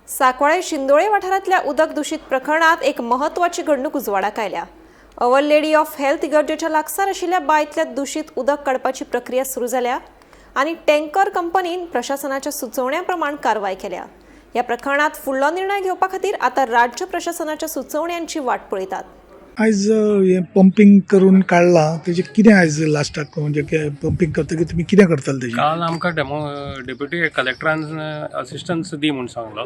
सांकवाळे शिंदोळे वाठारांतल्या उदक दुशीत प्रकरणात एक महत्वाची घडणूक उजवाडाक आयल्या. अवर लेडी ऑफ हेल्थ इगर्जेच्या लागसार आशिल्ल्या बांयतल्या दुशीत उदक काडपाची प्रक्रिया सुरू जाल्या आनी टँकर कंपनीन प्रशासनाच्या सुचोवण्या प्रमाण कारवाय केल्या. ह्या प्रकरणात फुडलो निर्णय घेवपा खातीर आतां राज्य प्रशासनाच्या सुचोवण्यांची वाट पळयतात. आयज हें पंपींग करून काडलां तेजें कितें आयज लास्टाक म्हणजे पंपींग करतकीर तुमी कितें करतले तेजें? काल आमकां डेमो डेप्युटी कलेक्टरान असिस्टन्स दी म्हूण सांगलो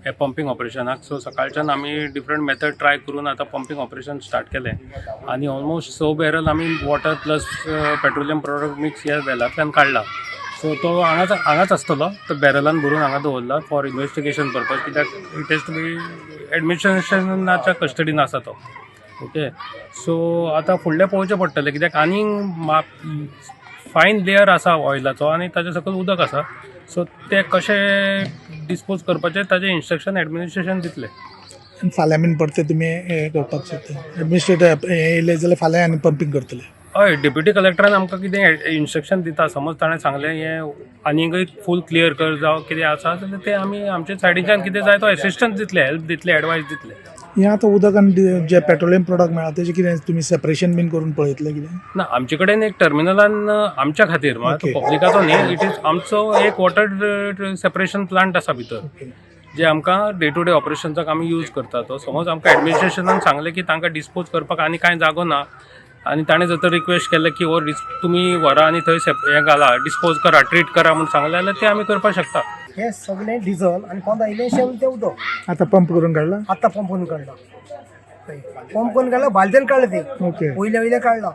हे पंपींग ऑपरेशनाक. सो सकाळच्यान आमी डिफरंट मेथड ट्राय करून आतां पंपींग ऑपरेशन स्टार्ट केलें आनी ऑलमोस्ट 6 बॅरल आमी water plus petroleum product mix ह्या वेलांतल्यान काडला. सो तो हांगाच हांगाच आसतलो, तो बॅरलान भरून हांगा दवरला फॉर इन्वेस्टिगेशन पर्पज, कित्याक it has to be एडमिनिस्ट्रेशनाच्या कस्टडीन आसा तो. ओके, सो आतां फुडलें पळोवचें पडटलें, कित्याक आनीक माप फायन लेयर आसा ऑयलाचो आनी ताजे सकयल उदक आसा. सो ते कशें डिस्पोज करपाचें ताजें इन्स्ट्रक्शन एडमिनिस्ट्रेशन दितलें. आनी फाल्यां बीन परतें तुमी हें करपाक सोदता, एडमिनिस्ट्रेटर हें येयलें जाल्यार फाल्यां आनी पंपींग करतले? हय, डेप्युटी कलेक्टरान आमकां कितें इन्स्ट्रक्शन दिता, समज ताणें सांगलें हें आनीकय फूल क्लियर कर जावं कितें आसा जाल्यार तें आमी आमच्या सायडीच्यान कितें जाय तो एसिस्टन्स दितले, हेल्प दितले, एडवायस दितले. हें आतां उदक आनी जें पेट्रोलियम प्रोडक्ट मेळ्ळा तेजें कितें तुमी सेपरेशन बीन करून पळयतले कितें? ना, आमचे कडेन एक टर्मिनलान आमच्या खातीर मात पब्लिकाचो न्ही, it is आमचो एक वॉटर सेपरेशन प्लांट आसा भितर, जे आमकां डे टू डे ऑपरेशन्साक आमी यूज करता. तो समज आमकां एडमिनिस्ट्रेशनान सांगलें की तांकां डिस्पोज करपाक आनी कांय जागो ना आनी ताणें जर तर रिक्वेस्ट केलें की हो तुमी व्हरा आनी थंय हें घाला, डिस्पोज करा, ट्रीट करा म्हूण सांगलें जाल्यार तें आमी करपाक शकता. हे सगळें डिझल आनी पोंदा इल्लेंशें तें उदक. आतां पंप करून काडला? आतां पंप करून काडला, पंप करून काडला, बालदेन काडलें तें. वयल्या वयल्या काडला.